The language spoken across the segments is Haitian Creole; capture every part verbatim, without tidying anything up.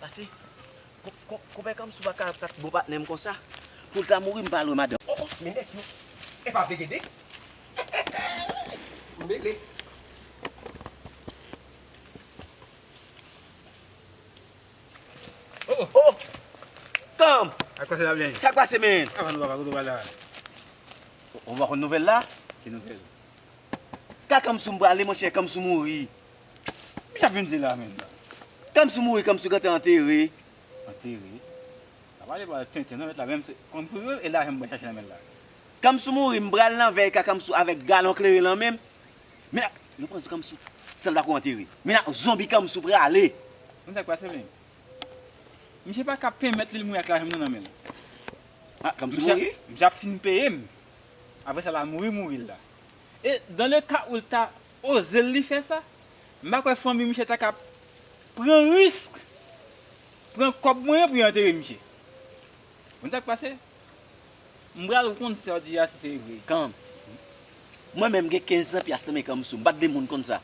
Ase, ko- ko- konpè Kamsou pa ka ap bon patnè m konsa. Pou l ta mouri, m pa lwe madanm. Oh, oh, men nèg yo. E pa vegede. M mele. Oh, oh. Oh! Kam! Ak pase la byen. Sa k pase, men? Avan nou papa kote w pral la. Ou pa konn nouvèl la? Ki nouvèl? Ka Kamsou m prale, monchè, Kamsou mouri. Misye ap vin di la, men. Kamsou mouri, Kamsou gentan antere. Antere? Sa pale pale tenten, non, mèt la, menm se Kamsou yo, e lajan m pral chache nan men l la. Kamsou mouri, m pral nan vèy ka Kamsou avèk galon kleren lan men m. Men, nou panse Kamsou, san l pa ko antere. Men, zonbi Kamsou prale. Konn sa k pase, men? Misye pa ka pèmèt li mouri ak lajan m nan nan men l. Ah, Kamsou mouri? Misye ap fin peye m. Apre sa, l a mouri, mouri l la. E dans le cas où l ta oze l li fè sa, m pa kwè fanmi misye ta ka pran risk, pran kòb mwen pou yo antere misye. Konn sa k pase? M pral konn sa w di a si se vre. Kan. Mwen menm gen kenz san pyas nan men Kamsou. M pa t vle moun konn sa.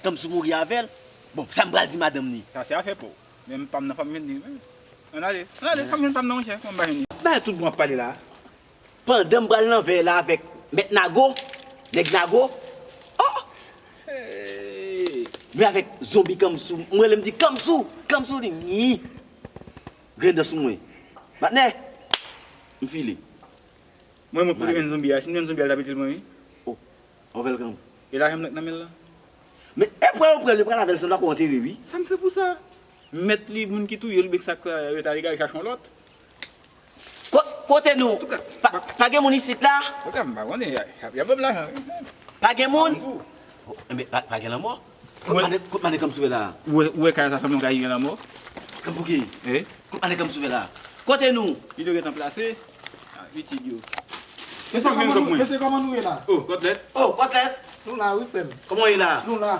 Kamsou mouri avè l. Bon, sa m pral di madanm ni? Sa se afè pa w. Men pa m nan, fò m jwenn li, men. Ann ale. Ann ale, fò m jwenn pa m nan, monchè. Fò m pa jwenn li. Bagay tout bon ap pale la. Pandan m pral nan vèy la avèk Mèt Nago, Nèg Nago. Oh! Hey! Men avèk zonbi Kamsou. M rele m di, "Kamsou! Kamsou!" Li, "Nyi!" Grenn dan sou mwen. Patnè! M file. Mwen, mwen pou jwenn zonbi a. Si m jwenn zonbi a, l ta pete l mwen, wi. Oh, on welcome. E lajan m nan men l lan? Men, e pran yo pran l, yo pral avè l, san l pa ko antere, wi. Sa m fè pou sa? Mèt li, moun ki touye l, oubyen ki sa k fè, yo ta egare chache yon lòt. Ko- Kote nou? Antouka, pa, pa gen moun isit la? Antouka, m pa konnen, y a, y a, y a ban m lajan, wi. Pa gen moun? Bon. Oh, men pa, pa gen lanmò? Kote madan, kote madan Kamsou ye la? Ou wè, ou wè kay sa sanble yon kay ki gen lanmò? Kanfouke. Eh? Kote madan Kamsou ye la? Kote nou? Li dwe gentan plase. Ah, etid yo. Mesye, kòman nou, mesye, kòman nou ye la? Oh, Kòtlèt. Oh, Kòtlèt. Nou la, wi, frè m. Kòman w ye la? Nou la.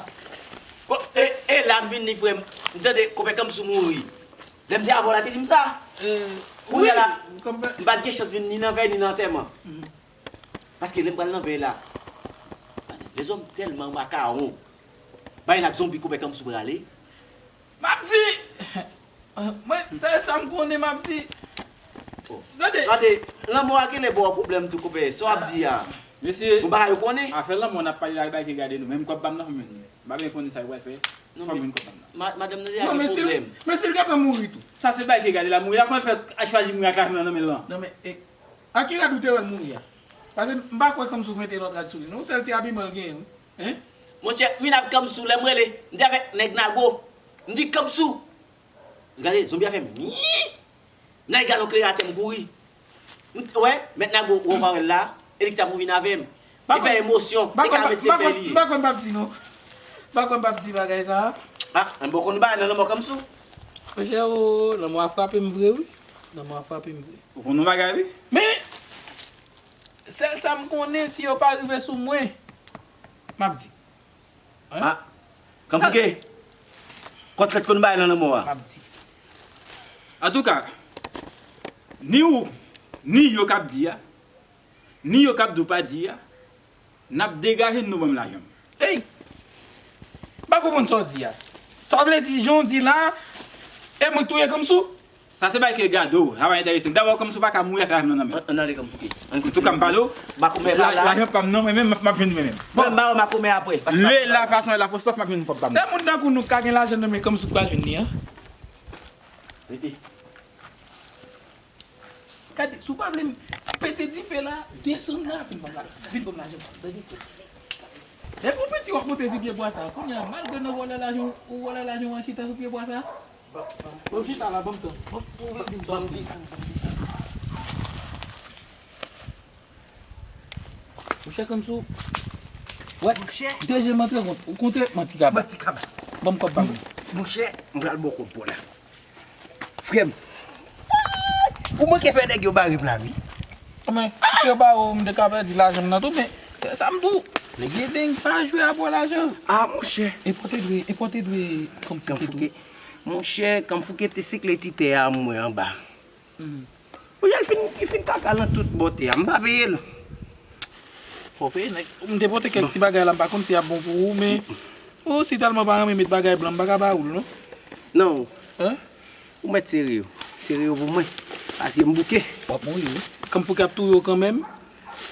Ko- E, e la m vin ni, frè m. M tande konpè Kamsou mouri. Lè m te avè w la, te di m sa. Eh, kounye a la, m pa t gen chans vin ni nan vèy, ni nan antèman. Paske lè m pral nan vèy la, lèzòm tèlman makawon. Bay la ak zonbi konpè Kamsou prale. M ap di, mwen, se sa m konnen, m ap di. Oh. Gade. Gade, lanmò a genlè ba w pwoblèm tou, konpè. Sa w ap di a? Mesye, bon, bagay yo konnen. Afè lanmò n ap pale la, bay ke gade nou. Menm kòb pa m nan, fò m jwenn li. M pa byen konnen sa yo pral fè. Fò m jwenn kòb pa m nan. Ma- madanm nan deja gen pwoblèm. Men si l gentan mouri tou. Sa se bay ke gade la, mouri la, kòman l fè al chwazi mouri ak lajan nan men l lan? Non, men, e, a ki rad ou te wè l mouri a? Paske m pa kwè Kamsou mete lòt rad sou li, non, sèl ti abiman l genyen, wi. Hein? Monchè, m vin avèk Kamsou, lè m rele, m te avèk nèg Nago. M di, "Kamsou!" Gade, zonbi a fè m, "Mii!" Nan egal yon klere atè, m kouri. M t- wè, mèt Nago, wè w pa wè l la, e li ki t ap vin avè m. Li fè emosyon, e ka met se fè li ye. M pa kwè m p ap di non. M pa kwè m p ap di bagay sa a. Ah, m poko konn bagay nan lanmò Kamsou. Monchè, o, lanmò a frape m vre, wi. Lanmò a frape m vre. Ou konn yon bagay, wi. Men, sèl sa m konnen, si yo pa rive sou mwen, m ap di. Hein? Ah, Kanfouke. Kòtlèt konn bay nan lanmò a. M ap di. Antouka, ni ou, ni yo k ap di a, ni yo k ap di w pa di a, n ap degaje n, nou ban m lajan m. Ey! M pa konprann sa w di a. Sa w vle di, jan w di la, e mwen k touye Kamsou? Sa se bagay ke gade w, sa pa enterese m. Dabò, Kamsou pa ka mouri ak lajan m nan nan men l. Ann ale, Kanfouke. Antouka, m pale w. Makomè pa la. Lajan pa m nan, mwen menm, m ap jwenn mwen menm. Bon, m ba w makomè apre. Lè la fason e la fòs, m ap jwenn kòb pa m nan. Se moun tankou nou k ka gen lajan nan men Kamsou k pral jwenn li, an? Rete. Gade, si w pa vle m pete dife la, desann la, vin ban m la, vin ban m lajan pa m, tande, frè. Depi w piti, w ap monte sou pye bwa sa. Kounye a, malgre nan vòlè lajan, ou vòlè lajan w an chita sou pye bwa sa. Ban m chita la, ban m tan. Ban m, ban m desann, ban m desann. Monchè Kamsou, wè, monchè, dezyèm antre kont, ou kontre manti kaba. Manti kaba. Ban m kòb pa m. Monchè, m pral ba w kòb pa w la. Frè m, ou manke fè nèg yo bare m la, wi. Men, si yo bare w, m te ka pèdi lajan m nan tou, men, se sa m di w. Nèg yo deng pa jwe a bò lajan. Ah, monchè. E pòte dwe, e pòte dwe Kanfouke tou. Kanfouke. Monchè, Kanfouke te sikle ti tè a mwen anba. Monchè, l fin, li fin kaka nan tout bò tè a. M pa peye l. Fò w peye nèg. M te pote kèk ti bagay la, m pa konn si y ap bon pou ou, men ou si tèlman pa renmen met bagay blan, m pa ka ba ou l, non. Non. Hein? Ou mèt sere yo. Sere yo pou mwen. Paske m bouke. W ap mouri, wi. Kanm fouke ap touye w kanmenm.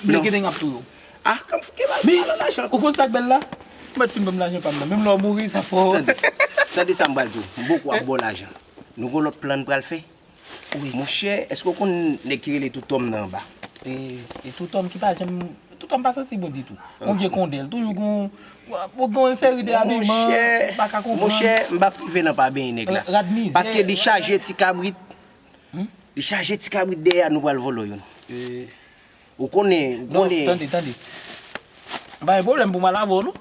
Bleke nèg ap touye w. Ah, kanm fouke pa nan lajan. Ou konn sa k bèl la? Ou mèt fin ban m lajan pa m nan. Menm lè w mouri, sa fè w. Tande, tande sa m pral di w. M poko ap ba w lajan. Nou gon lòt plan n pral fè. Monchè, èske w konn nèg ki rele Toutòm nan anba? E, e Toutòm ki pa janm. Toutòm pa santi bon ditou. Yon vye kondèl. Toujou gon. Gon yon seri de abiman. M pa ka konprann. Monchè, m p ap rive nan pa benyen nèg la. Rad mizè. Paske li chaje ti kabrit. Li chaje ti kabrit dèyè a, nou pral vòlò youn. Ou konnen, ou konnen. Non, tande, tande. M pa gen pwoblèm pou m al avè w, non.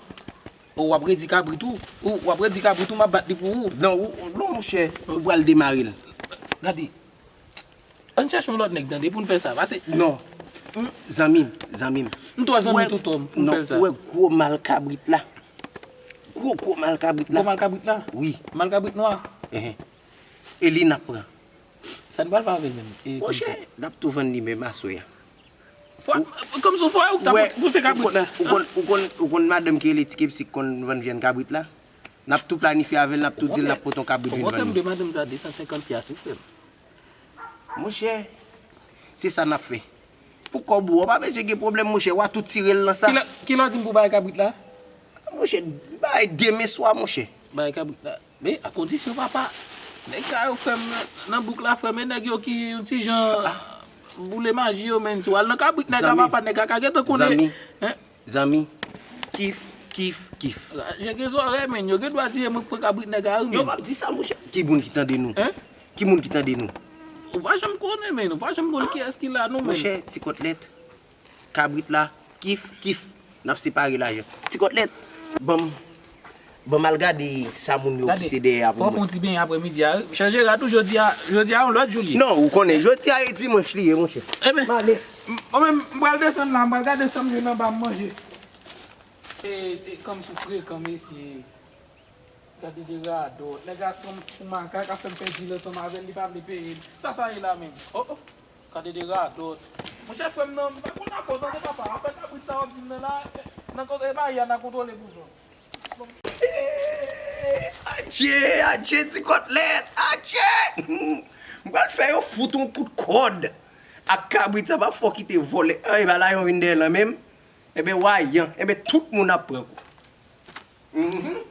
Ou w ap redi kabrit ou. Ou w ap redi kabrit ou, m ap bat li pou ou. Non, ou, non, monchè, ou pral demare l. Gade. Ann chèche yon lòt nèg, tande, pou n fè sa. Pase. Non. Zanmi m, zanmi m. M twò zanmi Toutòm pou n fè sa. Ou wè gwo mal kabrit la? Gwo, gwo mal kabrit la. Gwo mal kabrit la? Wi. Mal kabrit nwa? Enhen. E li n ap pran. Sa n pral fè avè l menm? Monchè, n ap tou vann li menm aswè a. Fwa, kòmsi fwa ou k ta pouse kabrit la. Ou konn, ou konn, ou konn madanm ki rele Ti Kepsi k konn vann vyann kabrit la? N ap tou planifye avè l, n ap tou di l n ap pote yon kabrit vin vann li. Ou konprann m dwe madanm sa de san senkant pyas wi frè m. Monchè, se sa n ap fè. Pou kòb ou, w pa bezwen gen pwoblèm monchè, w a tou tire l nan sa. Kilè, kilè w di m pou bay kabrit la? Monchè, bay demen swa monchè. Bay kabrit la. Men a kondisyon papa. Nèg sa yo frè m nan bouk la frè m e nèg yo ki yon ti jan boule maji yo menn si w al nan kabrit nèg la papa nèg la ka gentan konnen. Zanmi, zanmi, kif, kif, kif. Je gen zòrèy menn, yo gen dwa di e mwen k pran kabrit nèg la wi menn. Yo p ap di sa monchè. Ki moun ki tande nou? Ki moun ki tande nou? Ou pa janm konnen menn, ou pa janm konn kiyès ki la non menn. Monchè, ti kotlèt. Kabrit la, kif, kif, n ap separe lajan. Ti kotlèt, ban m, ban m al gade sa moun yo kite dèyè a pou mwen. Fò w fè yon ti benyen aprè midi a wi. Chanje rad ou jodi a, jodi a yon lòt jou l ye. Non, ou konnen, jodi a e dimanch li ye, monchè. Ebyen, m ale. Mwen menm, m pral desann la, m pral gade sa m jwenn anba m manje. E, e, kòm sou frekan, mesye. Gade de radòt. Nèg la pran m pou makak, ap fè m pèdi lè ansanm avè l, li pa vle peye m. Sa sa ye la menm? Oh, oh. Gade de radòt. Monchè frè m nan, m pa konn afè w tande papa. Afè kabrit sa w ap di m nan la, nan kote Maria n a kontwole pou zòn. Adje, adje ti kotlèt, adje! M pral fè yo fout yon kout kòd ak kabrit sa, pa fè w kite vòlè. An, e pa la yon vin dèyè l lan menm. Enben, w a yan. Enben, tout moun ap pran kou. Mhm.